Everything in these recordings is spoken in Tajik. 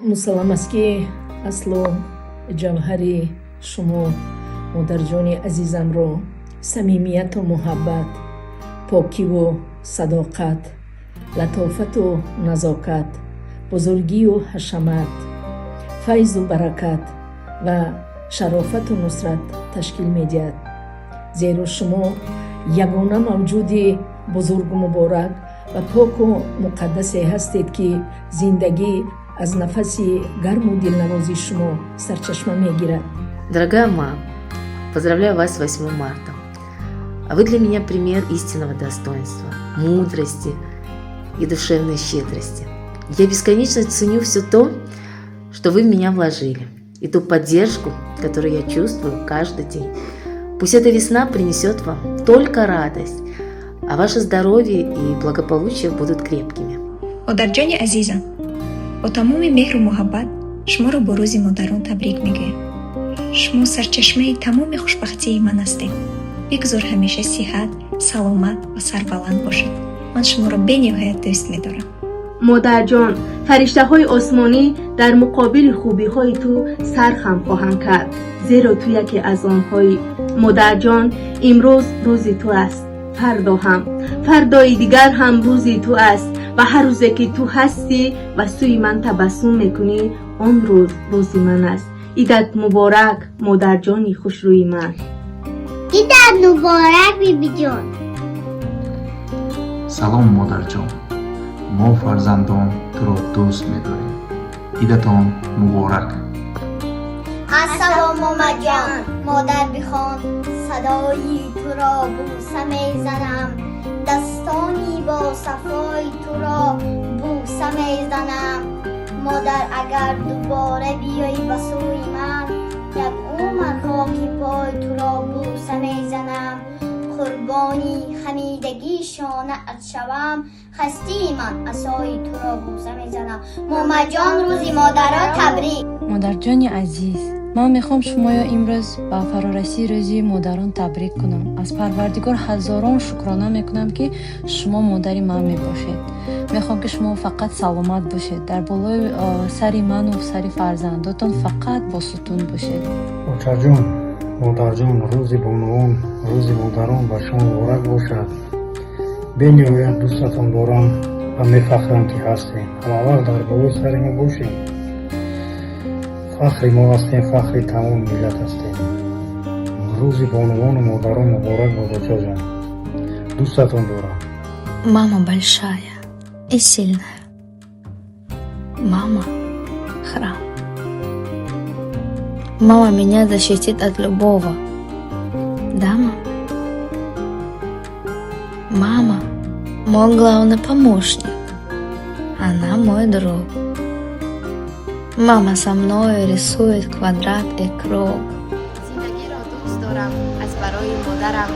Мусаллам аст, ки аслу ҷавҳари шумо, модарҷони азизамро, самимияту муҳаббат, покиву садоқат, латофату назокат, бузургию ҳашамат, файзу баракат ва шарофату нусрат ташкил медиҳад, зеро шумо ягона мавҷуди бузургу муборак ва поку муқаддасе ҳастед, ки зиндагӣ аз нафаси гарму дилнавози шумо сарчашма мегирад. Дорогая мама, поздравляю вас с 8 марта. А вы для меня пример истинного достоинства, мудрости и душевной щедрости. Я бесконечно ценю все то, что вы в меня вложили, и ту поддержку, которую я чувствую каждый день. Пусть эта весна принесет вам только радость, а ваше здоровье и благополучие будут крепкими. Модарҷони азизам, бо тамоми меҳру муҳаббат шуморо бо Рӯзи модарон табрик мегӯям. Шумо сарчашмаи тамоми хушбахтии ман ҳастед. Бигзор ҳамеша сиҳат, саломат ва сарбаланд бошед. Ман шуморо бениҳоят дӯст медорам. Модарҷон, фариштаҳои осмонӣ дар муқобили хубиҳои ту сар хам хоҳанд кард, зеро ту яке аз онҳоӣ. Модарҷон, имрӯз рӯзи ту аст, фардо ҳам, фардои дигар ҳам рӯзи ту аст ва ҳар рӯзе ки ту ҳастӣ ва сӯи ман табассум мекунӣ, он рӯз рӯзи ман аст. Идат муборак, модарҷони хушрӯи ман. Идат муборак, бибиҷон. Салом, модарҷон, мо фарзандон туро дӯст медорем. Идатон муборак. Ассалом, момаҷон. Модар, бихон садои туро бӯса мезанам, дастони босафои туро бӯса мезанам. Модар, агар дубора биёӣ ба сӯи ман, як умр хоки пои туро бӯса мезанам. Қурбони хамидагии шонаат шавам, хастии ман асои туро бӯса мезанам. Момаҷон, Рӯзи модарро табрик. Модарҷони азиз, ман мехоҳам шуморо имрӯз ба фарорасии Рӯзи модарон табрик кунам. Аз Парвардигор ҳазорон шукрона мекунам, ки шумо модари ман мебошед. Мехоҳам, ки шумо фақат саломат бошед, дар болои сари ману сари фарзандотон фақат босутун бошед. Очаҷон, модарҷон, Рӯзи бонувон, Рӯзи модарон ба шумо муборак бошад. Бениҳоят дӯстатон дорам ва мефахрам, ки ҳастем. Ҳамавақт дар болои сари мо бошем. Фахри мо ҳастем, фахри тамоми миллат ҳастем. Рӯзи бонувону модарон муборак бод, очаҷон, дӯстатон дорам. Мама большая и сильная. Мама – храм. Мама меня защитит от любого. Да, мам? Мама – мой главный помощник. Она мой друг. Мама со мной рисует квадрат и круг. Зиндагиро дӯст дорам аз барои модарам,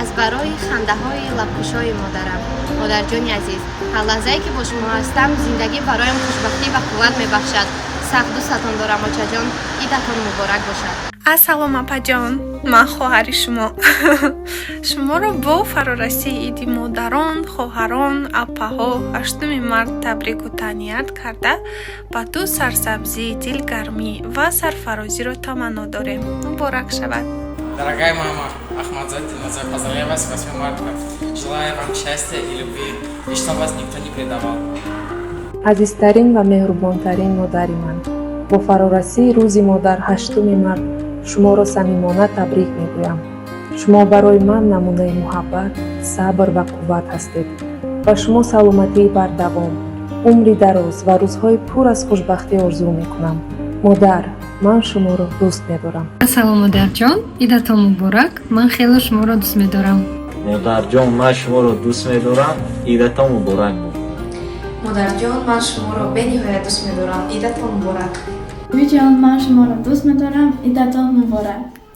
аз барои хандаҳои лабкушои модарам. Модарҷони азиз, ҳар лаҳзае ки бо шумо ҳастам, зиндагӣ бароям хушбахтӣ ва қувват мебахшад. Сахт дӯстатон дорам, очаҷон. Идатон муборак бошад. Ассалом, апаҷон, ман хоҳари шумо. Шуморо бо фарорасии Иди модарон, хоҳарон, апаҳо, 8-уми март табрику таҳният карда, ба ту сарсабзӣ, дилгармӣ ва сарфарозиро таманно дорем. Муборак шавад. Дорогая мама Ахмадзод Диноза, поздравляю вас с 8 марта. Желаю вам счастья и любви, и чтобы вас никто не предавал. Азизтарин ва меҳрубонтарин модари ман, бо фарорасии Рӯзи модар, 8-уми март, шуморо самимона табрик мегӯям. Шумо барои ман намунаи муҳаббат, сабр ва қувват ҳастед. Ба шумо саломатии бардавом, умри дароз ва рӯзҳои пур аз хушбахтӣ орзу мекунам. Модар, ман шуморо дӯст медорам. Ассалом, модарҷон, идатон муборак. Ман хело шуморо дӯст медорам. Модарҷон, ман шуморо дӯст медорам. Идатон муборак бод. Модарҷон, ман шуморо бениҳоят дӯст медорам. Идатон муборак. Бибиҷон, ман шуморо дӯст медорам. Идатон муборак.